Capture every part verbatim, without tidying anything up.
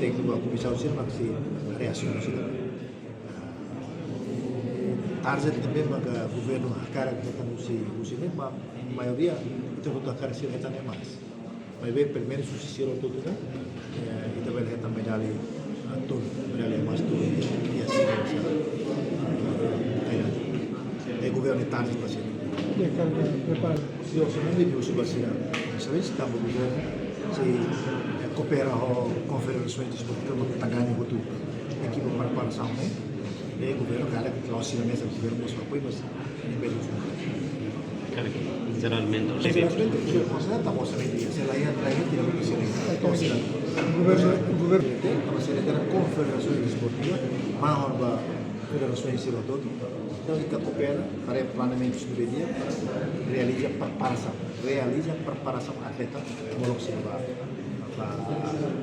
tékniku ba komisaun sira mak sei reasaun sira. Target ne'ebé maka governu hakarak hetan husi, husi ne'e, maioria ita hotu hakarak sira hetan ne'e mós. Maibé primeiru husi sira hotu-hotu ne'e, eh, ita bele hetan medalla, ah, tolu, medalla emas tolu, iha, iha sira, eh, Tailándia. Ne'e governu target ba sira. Ya, karga prepara. Sira, sira ne'e husu ba sira. Sabe se tanba governu sei, eh, koopera ho konfederasaun desportiva, mak ita ganha hotu ekipa preparasaun ne'e. Ne'e governu karik, klaru, sira mesak, governu mós apoiu, mas ne'e bele husu. Karik, jeralmente, jeralmente, sira konsidera tanba orsamentu, se la iha, la iha, tira ba sira. Entaun, sira, governu, governu, tanba sira iha konfederasaun desportiva, maior ba federasaun sira hotu. Entaun, ita koopera, para planeamentu sira di'ak, para realiza preparasaun, realiza preparasaun atleta, molok sira ba, ba,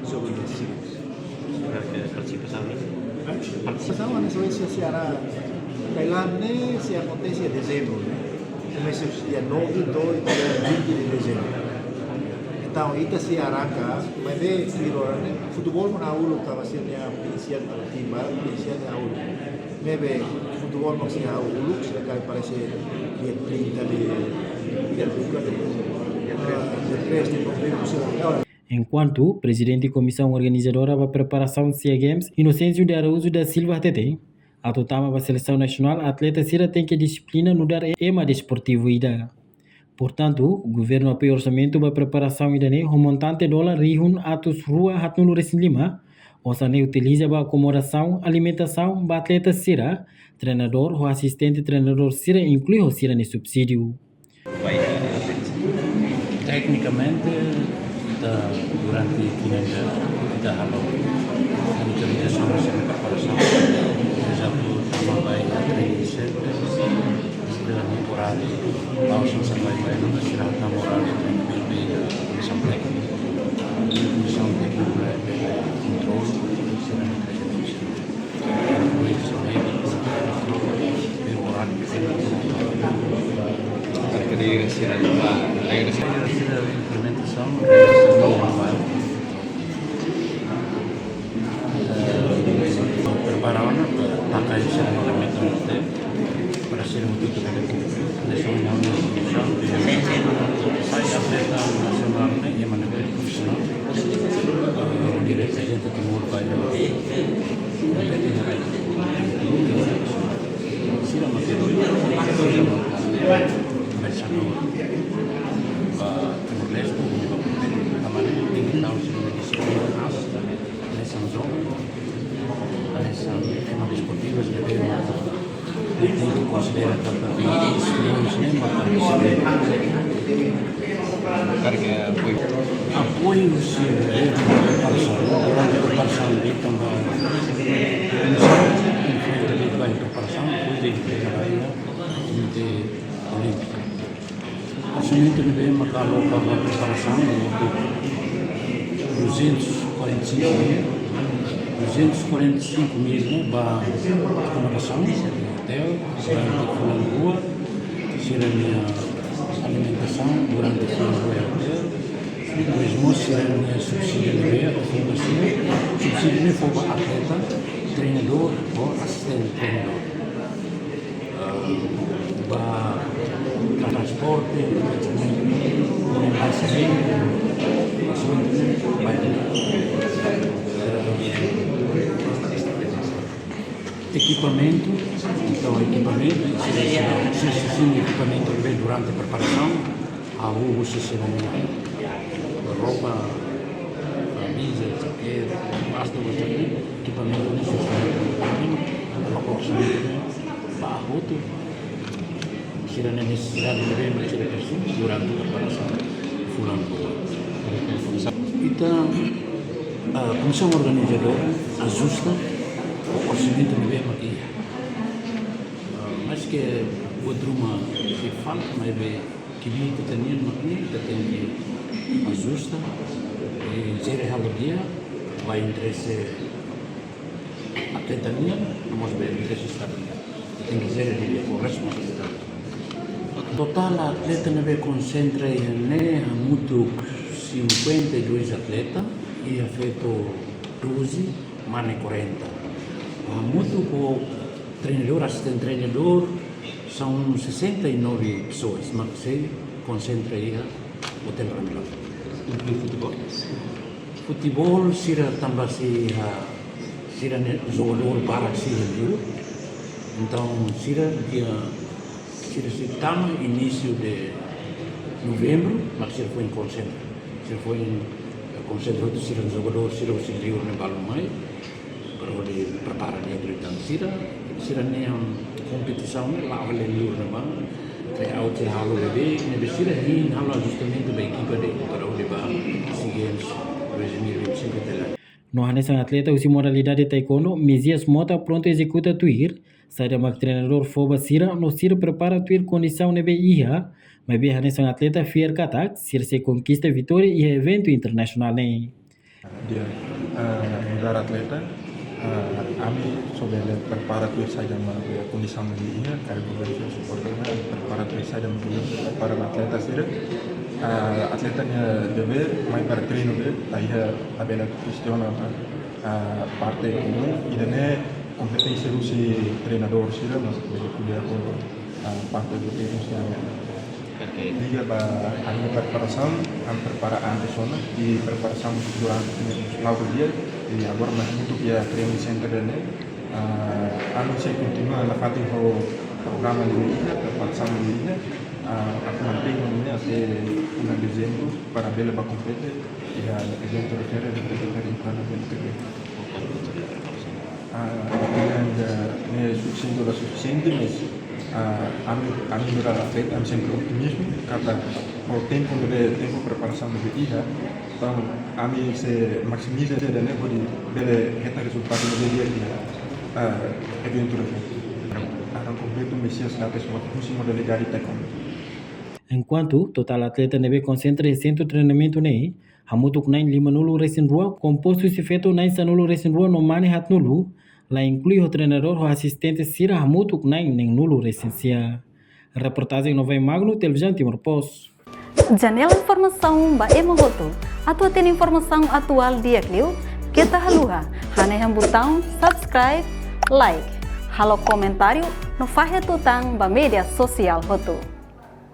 jogu sira. Partisipasaun ne'e? Partisipasaun ne'e só se, se hará Thailand ne'e, se akontese iha dezembru ne'e. Komesa dia nove to'o dia vinte de dezembro. Entaun, ita sei arranka, maibé, piro ne'e, futeból mak uluk, ka, maibé, ne'e, polisiál, tim, polisiál ne'e uluk. Maibé, futeból mak sei uluk, sei kali parese dia trinta de, dia trinta de, dia três de novembro, sei lá. Enkuantu Prezidente Komisaun Organizadora ba preparasaun SEA Games, Inocêncio de Araújo da Silva hateten, atu tama ba selesaun nasionál, atleta sira tenke dixiplina nu'udar ema desportivu ida. Portantu, governu apoia orsamentu ba preparasaun ida-ne'e ho montante dolar rihun atus rua haatnulu resin lima, osan ne'e utiliza ba akomodasaun, alimentasaun ba atleta sira, treinadór ho asistente treinadór sira, inklui ho sira-nia subsídiu. Teknikamente, ita durante tinan ida ita halo monitorizasaun no preparasaun. Ezemplu, tama ba iha training center, durante temporada, pausa sampai ba iha, no sira tama horáriu, B B, komisaun téknika, komisaun téknika, kontrolu, sira. Implementasaun, eh, prepara ona, eh, taka esse regulamento no tempo, para ser um título de, de selesaun nasionál, sai atleta nasionál, ne'e, ema ne'ebé profisionál, eh, onde reprezenta Timor ba iha sira mate doi, sira mate embaixadór ba Timor-Leste, ba Timor-Leste, tanba ne'e tenke tau sira-nia dixiplina, hanesan joven, hanesan ema desportivu, ne'ebé ita tenke konsidera tanba ne'e, ema partisipa. Karik apoiu? Apoiu, sin, eh, preparasaun, durante preparasaun, tanba komisaun enfrenta ba preparasaun, depois de entrega ba iha Komité Olímpiku. Orsamentu ne'ebé maka aloka ba preparasaun, duzentos e quarenta e cinco mil, duzentos e quarenta e cinco mil ne'e ba akomodasaun, hotel, durante fulan rua, sira-nia alimentasaun durante fulan rua iha hotel, depois mós sira-nia subsídiu ne'ebé, fundasaun, subsídiu ne'e fó ba atleta, treinadór, ho asistente treinadór. Ah, ba transporte, ba, ba, ekipamentu, entaun ekipamentu, se, se, se, se, ekipamentu ne'ebé durante preparasaun, ha'u uza sira-nia roupa, kamiza, jaket, pasta, ekipamentu ne'e, aloka orsamentu ba hotu sira-nia nesesidade ne'ebé mak sira presiza durante preparasaun fulan rua. Ita, ah, komisaun organizadora ajusta ho orsamentu ne'ebé mak iha. Ah, maske buat ruma sei falta, maibé kbiit ita-nian mak ne'e, ita tenke ajusta, eh, jere halo di'ak ba interese atleta nian, no mós ba interese estadu nian. Ita tenke jere di'ak, ho responsabilidade. Totál atleta ne'ebé konsentra iha ne'e hamutuk cinquenta e dois atleta, iha feto doze, mane quarenta. Hamutuk ho treinadór, asistente treinadór, são sessenta e nove pessoas, mak sei konsentra iha Hotel Ramilau. Inklui futeból? Futeból, sira tanba sei iha, sira-nia jogadór barak sei iha li'ur. Entaun, sira dia, sira sei tama inísiu de novembru, mak sira foin konsentra. Sira foin, eh, konsentra hotu sira-nia jogadór, sira husi li'ur ne'e balun mai. Para hodi prepara di'ak liután sira, sira-nia kompetisaun ne'e la'o hela li'ur ne'ebá, try out sira halo beibeik, ne'ebé sira hein halo ajustamentu ba ekipa de'it para hodi ba SEA Games dois mil e vinte e cinco Thailand. No hanesan atleta husi modalidade taekwondo, Mesias Mota prontu ezekuta tuir saida mak treinadór fó ba sira, no sira prepara tuir kondisaun ne'ebé iha, maibé hanesan atleta fiar katak sira sei konkista vitória iha eventu internasionál ne'e. Di'ak, ah, nu'udar atleta, ah, ami só bele prepara tuir saida mak kondisaun ne'ebé iha, karik governu suporta ona, prepara tuir saida mak prepara atleta sira. Ah, atleta nia devér mai para treinu de'it, la iha labele kestiona, ah, parte komún, ida-ne'e kompeténsia husi treinadór sira, mas bele ko'alia ho, ah, parte do treinu sira. Liga ba ami preparasaun, ami prepara antes ona, i preparasaun durante logu dia, i agora mak hamutuk iha training center ne'e, ah, ami sei kontinua nafatin ho programa ne'ebé iha, preparasaun ne'ebé iha, ah, atu mantein ne'e até fulan dezembru para bele ba kompete iha eventu refere, eventu refere internasionál. Ah, ne'e sufisiente, la sufisiente, mas, ah, ami, ami nu'udar atleta, ami sempre otimizmu, katak ho tempu ne'ebé, tempu preparasaun ne'ebé iha, entaun ami sei maksimiza ida-ne'e hodi bele hetan rezultadu ne'ebé di'ak iha, ah, eventu refere. Entaun kompletu Messias Nates husi modalidade taekwondo. Enkuantu totál atleta ne'ebé konsentra iha sentru treinamentu ne'e hamutuk na'in lima-nulu resin rua, kompostu husi feto na'in sanulu resin rua no mane haat-nulu, la inklui ho treinadór ho asistente sira hamutuk na'in neen-nulu resin sia. Reportajen Novai Magno, Televizaun Timor Post. Janela informasaun ba ema hotu. Atu hatene informasaun atuál di'ak liu, keta haluha hanehan butaun subscribe, like, halo komentáriu no fahe tutan ba média sosiál hotu.